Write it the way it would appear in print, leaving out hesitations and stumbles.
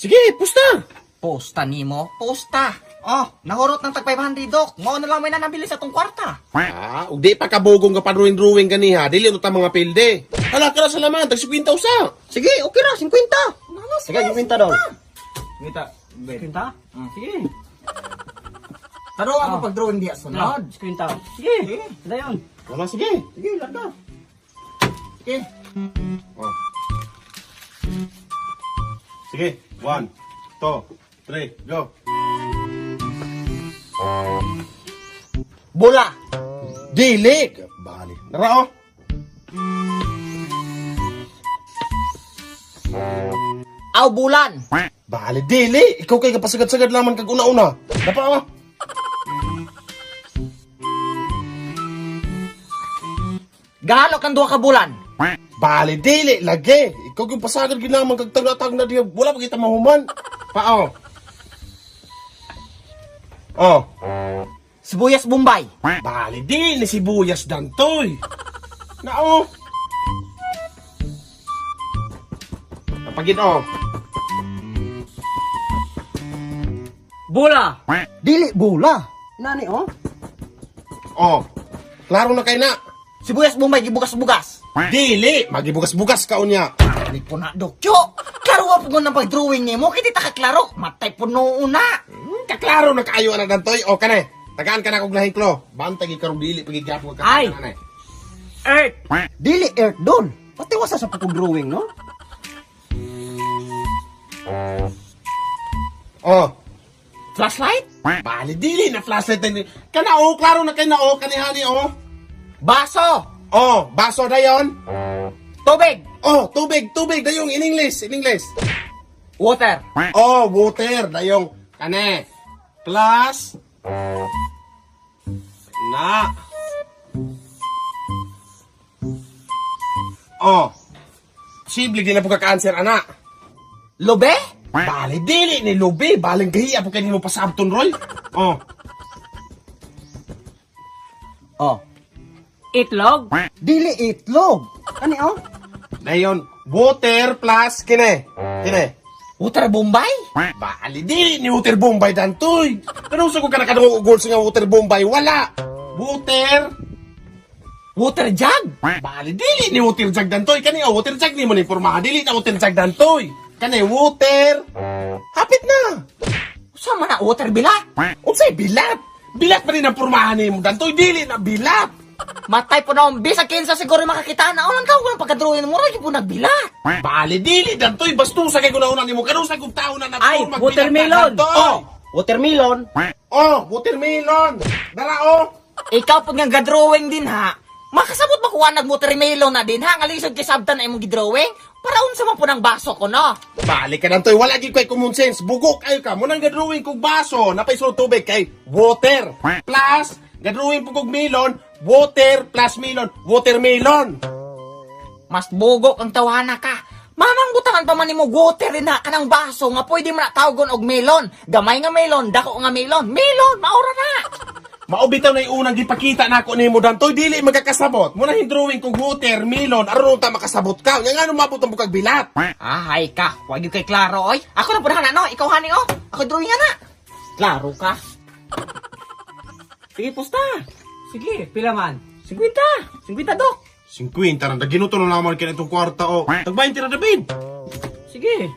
Sige, pusta. Posta nimo, posta. Oh, nahurot ng tag 500, dok. Mao na lang may nanabili sa tong kwarta. Ah, ug di pa kabugong ka pa drawing-drawing ganiha, dili ta mga pilde. Hala ka na sa laman, tag 50 usa. Sige, okay ra, 50. Sige, 50 daw. Ngita, 50? Sige. Taro ako pag-drawing diya sunod. 50. Sige. Dayon. Wala, sige. Sige, larga. Sige. Oh. Sige, 1, 2, 3, go. Bola. Dili. Bali. Nara oh. Aw bulan. Bali, dili. Ikaw kay kapasagad-sagad laman kag una-una. Napa oh. Gahalo kang duha ka bulan. Bali, dili. Lagi. Ikaw yung pasagad ginaman kag tagna-tag na diya. Wala pa kita mahuman. Pao. Oh. Sibuyas Bombay. Bali, dili sibuyas dantoy. Nao. Napagin oh. Bola. Dili bola. Nani oh? Oh. Klaro na kay na. Sibuyas Bombay gibugas-bugas. Dili, magibugas-bugas ka unya. Dili po na, Dok. Yo, klaro wa po ng pag-drawing nimo, kay di ta kaklaro. Matay po noon na. Kaklaro na kaayo ana dantoy. O kane. Tagaan ka na kog lahing klo. Bantay gid karong dili pagid gapon ka. Ay! Anay. Earth. Dili earth dol. Pati wasa sa pukog drawing no? Oh. Flashlight? Bali dili na flashlight ni. Kana oh, klaro na kay na oh kani hani oh. Baso. Oh, baso dayon. Tubig. Oh, tubig, tubig dayong in English, in English. Water. Oh, water dayong kane. Plus na. Oh. Posible di na po ka-answer ana. Lobe? Bale, dili ni Lubi. Baling gahiya po kayo nimo pasabton, Roy. Oh. Oh. Itlog. Dili itlog. Ani oh? Dayon, water plus kine. Kine. Water Bombay? Bale, dili ni water Bombay dantoy. Pero sa ko ka nakadungog og nga water Bombay, wala. Water. Water jug? Bale, dili ni water jug dantoy. Kani oh, water jug nimo ni pormaha. Dili na water jug dantoy. Kani water. Hapit na. Usa man na water bilat? Unsay bilat? Bilat pa rin ang pormahan nimo dantoy. Dili na bilat. Matay po na akong bisag kinsa siguro makakita na. Ulang tawag ko ng pagka-drawing mo, ra po nagbilat. Bale, dili dantoy. Bastusa kay guna-una nimo. Kanusa kung tao na Ay, nagpurmag watermelon. bilat na, dantoy. Oh, watermelon. Oh, watermelon. Dara oh. Ikaw pag nga drawing din ha. Makasabot ba kuha nag watermelon na din ha? Nga lisod kay sabtan na imong gidrawing? Para unsa man po ng baso ko no? Bali ka dantoy, wala gid koy common sense. Bugok kayo ka. Munang gadrawing kog baso, napay sulod tubig kay water. Plus gadrawing po kog melon, water plus melon, watermelon. Mas bugok ang tawana ka. Mamang butangan pa man nimo water din ha kanang baso nga pwede man na tawgon og melon. Gamay nga melon, dako nga melon. Melon, maura na. Mao bitaw na unang gipakita nako nimo dantoy, dili magkakasabot. Munang drawing kog water, melon, aron ta makasabot ka. Nga ngano mabot ang bukag bilat. Ah, hay ka. Wag yung kay klaro oy. Ako na punahan na no, ikaw hani oh. Ako drawing na. Klaro ka. Sige, pusta. Sige, pila man. 50. 50 dok. 50 ra ginuto na naman kini itong kwarta oh. Tag 20 ra David. Sige.